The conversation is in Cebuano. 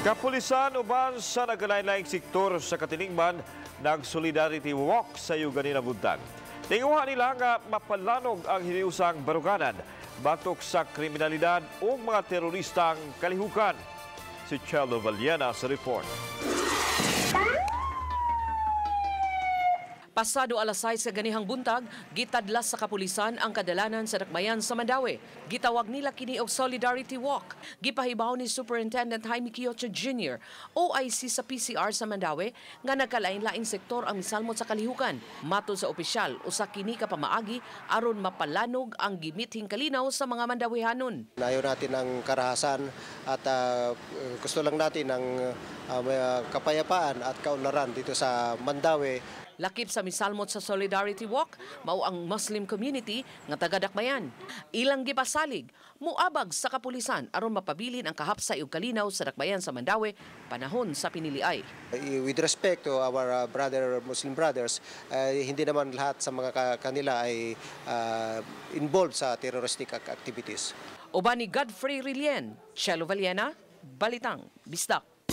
Kapulisan uban sa nagkalain-laing sektor sa katilingban nag-solidarity walk sa ganina buntag. Tinguha nila nga mapalanog ang hiniusang baruganan batok sa kriminalidad ug mga teroristang kalihukan. Si Chelo Valiena sa report. Pasado alas 6 sa ganihang buntag, gitadlas sa kapulisan ang kadalanan sa Dakbayan sa Mandaue. Gitawag nila kini og Solidarity Walk. Gipahibaw ni Superintendent Jaime Quiocho Jr., OIC sa PCR sa Mandaue, nga nagkalain-laing sektor ang misalmot sa kalihukan. Matod sa opisyal, usa kini ka pamaagi aron mapalanog ang gimithing kalinaw sa mga Mandawihanon. Ayaw natin ang karahasan at gusto lang natin ang kapayapaan at kaunlaran dito sa Mandaue. Lakip sa misalmot sa Solidarity Walk, mao ang Muslim community nga taga-Dakbayan. Ilang gipasalig, muabag sa kapulisan aron mapabilin ang kahapsay ug kalinaw sa Dakbayan sa Mandaue panahon sa piniliay. With respect to our brother Muslim brothers, hindi naman lahat sa mga kanila ay involved sa terroristic activities. Uban ni Godfrey Rilien, Chelo Valiena, Balitang Bisdak.